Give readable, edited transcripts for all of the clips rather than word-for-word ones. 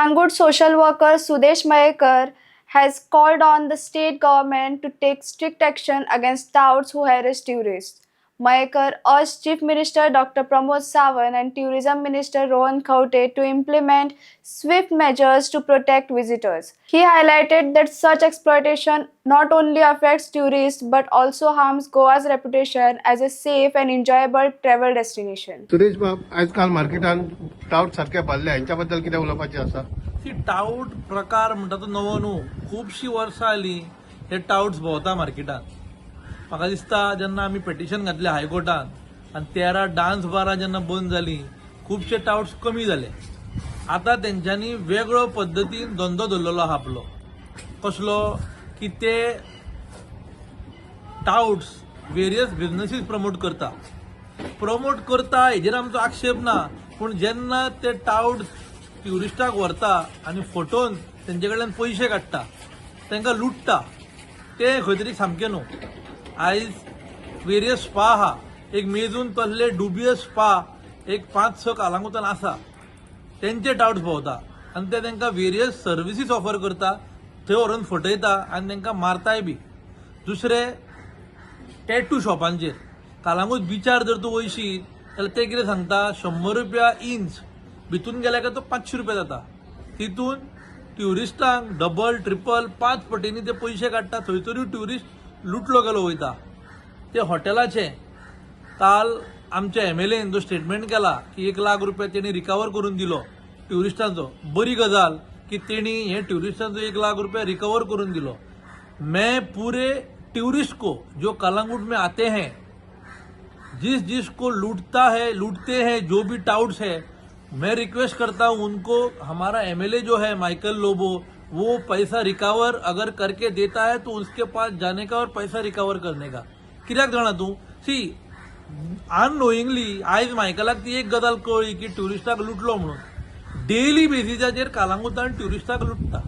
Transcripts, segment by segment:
Calangute social worker Sudesh Mayekar has called on the state government to take strict action against touts who harass tourists. Mayekar urged Chief Minister Dr. Pramod Sawant and Tourism Minister Rohan Khaunte to implement swift measures to protect visitors. He highlighted that such exploitation not only affects tourists but also harms Goa's reputation as a safe and enjoyable travel destination. Suresh बाब, आयज काल मार्केटान टावट सारखे भरले, हेंच्या बद्दल कितें उलोवपाचें आसा? सी, टावट प्रकार म्हणटा तो नवो न्हू. खुबशीं वर्सां जालीं हे टावट्स भोंवता मार्केटात. म्हाका दिसता, जेन्ना आमी पेटिशन घातलें हायकोर्टान आनी 13 डान्स बारां जेन्ना बंद जालीं, खुबशे टावट्स कमी जाले. आतां तेंच्यांनी वेगळो पद्दतीन धंदो धरलेलो आहा आपलो. कसलो की ते टावट्स वेरियस बिझनसीस प्रमोट करता. प्रमोट करता हेजेर आमचो आक्षेप ना, पूण जेन्ना ते टावट ट्युरिस्टाक व्हरता आनी फटोवन तेंचे कडल्यान पयशे काडटा, तांकां लुट्टा, ते खंय तरी सामकें न्हू. आयज वेरियस स्पा आहा. एक मेजून तसले डुबियस स्पा एक पांच स कालांगुतान आसा. तेंचे टावट्स भोंवता आनी ते तांकां वेरियस सर्विसीस ऑफर करता, थंय व्हरून फटयता आनी तांकां मारताय बी. दुसरे, टॅटू शॉपांचेर कालांगूट बिचार जर तूं वयशीत जाल्यार ते कितें सांगता, 100 रुपया इंच. भितून गेल्या काय तो 500 रुपया जाता. तितून ट्युरिस्टांक डबल, ट्रिपल, पांच पटींनी ते पयशे काडटा. थंयसरूय ट्युरिस्ट लुटलो गेलो वयता. ते हॉटेलाचे काल आमच्या एमएलएन जो स्टेटमेंट केला की 1 लाख रुपया तेणी रिकवर करून दिलो ट्युरिस्टांचो, बरी गजाल की तेणी हे ट्युरिस्टांचो 1 लाख रुपया रिकवर करून दिलो. मैं पूरे टूरिस्ट को जो कलंगुट में आते हैं, जिस जिसको लूटता है, लूटते हैं, जो भी टाउट्स है, मैं रिक्वेस्ट करता हूं उनको, हमारा एमएलए जो है माइकल लोबो, वो पैसा रिकवर अगर करके देता है तो उसके पास जाने का और पैसा रिकवर करने का. कित्याक जाणा तूं? सी, अननोईंगली आयज मायकलाक ती एक गजाल कळ्ळी की ट्युरिस्टाक लुटलो म्हणून. डेली बेसिसाचेर कालांगुतान ट्युरिस्टाक लुटता.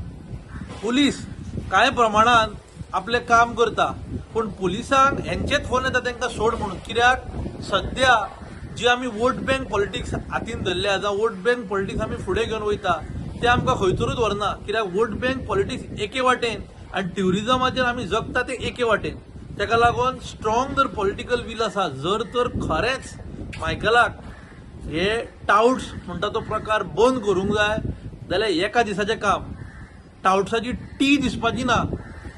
पुलीस कांय प्रमाणान आपलें काम करता, पूण पुलिसांक हेंचेच फोन येता तांकां सोड म्हणून. कित्याक सद्या जी आमी वोट बँक पॉलिटिक्स हातीन धरल्या जावं वोट बँक पॉलिटिक्स आमी फुडें घेवन वयता, ते आमकां खंयसरूच व्हरना. कित्याक वोट बँक पॉलिटिक्स एके वाटेन आनी ट्युरिजमाचेर आमी जगता ते एके वाटेन. ताका लागून स्ट्रॉंग जर पॉलिटिकल वील आसा, जर तर खरेंच मायकलाक हे टावट्स म्हणटा तो प्रकार बंद करूंक जाय जाल्यार एका दिसाचें काम, टावट्साची टी दिसपाची ना,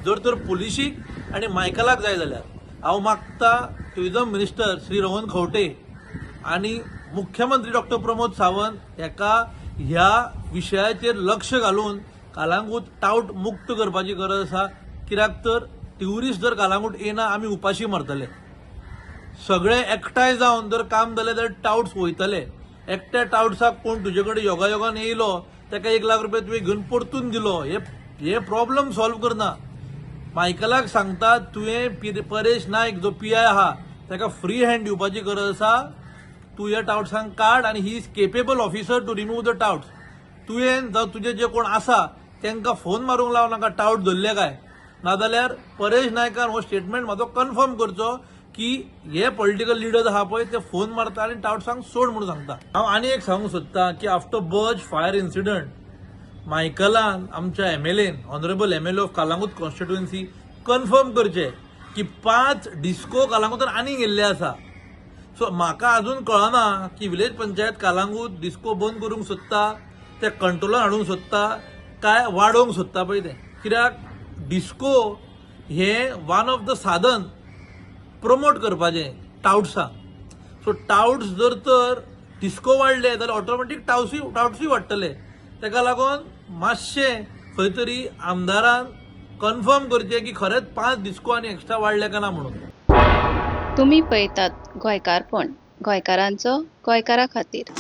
जर तर पुलिशीक आनी मायकलाक जाय जाल्यार. हांव मागता ट्युरिजम मिनिस्टर श्री रोहन खंवटे आनी मुख्यमंत्री डॉक्टर प्रमोद सावंत हेका ह्या विशयाचेर लक्ष घालून कालांगूट टावट मुक्त करपाची गरज आसा. कित्याक तर ट्युरिस्ट जर कालांगूट येना, आमी उपाशी मरतले. सगळे एकठांय जावन जर काम जालें जाल्यार टावट्स वयतले. एकट्या टावट्साक कोण तुजे कडेन योगायोगान येयलो, ताका 1 लाख रुपया तुवें घेवन परतून दिलो, हे हे प्रॉब्लम सॉल्व करना. मायकलाक सांगता, तुवें परेश नायक जो पीआय आहा ताका फ्री हँड दिवपाची गरज आसा. तूं ह्या टावट्सांक काड आनी he is capable officer to remove the touts. तुवें जावं तुजे जे कोण आसा तांकां फोन मारूंक लावं नाका टावट धरले काय. नाजाल्यार परेश नायकान हो स्टेटमेंट म्हाजो कन्फर्म करचो की हे पॉलिटिकल लिडर्स आहा पळय, ते फोन मारता आनी टावट्सांक सोड म्हणून सांगता. हांव आनी एक सांगूंक सोदता की आफ्टर बर्ज फायर इन्सिडंट मायकलान, आमच्या MLN, honourable MLA of Calangute constituency, confirm करचे की पांच डिस्को कालांगूतान आनीक येयल्ले आसा. सो म्हाका अजून कळना की विलेज पंचायत कालांगूट डिस्को बंद करूंक सोदता, ते कंट्रोलान हाडूंक सोदता काय वाडोवंक सोदता पळय तें. कित्याक डिस्को हे वन ऑफ the साधन प्रमोट करपाचें टावट्सांक. सो टावट्स जर तर डिस्को वाडले जाल्यार ऑटोमॅटीक टावट्सूय वाडटले. ताका लागून मातशें खंय तरी आमदारान कन्फर्म करचें की खरेंच पांच डिस्को आनी एक्स्ट्रा वाडले काय ना म्हणून. तुमी पळयतात गोंयकारपण, गोंयकारांचो, गोंयकारा खातीर.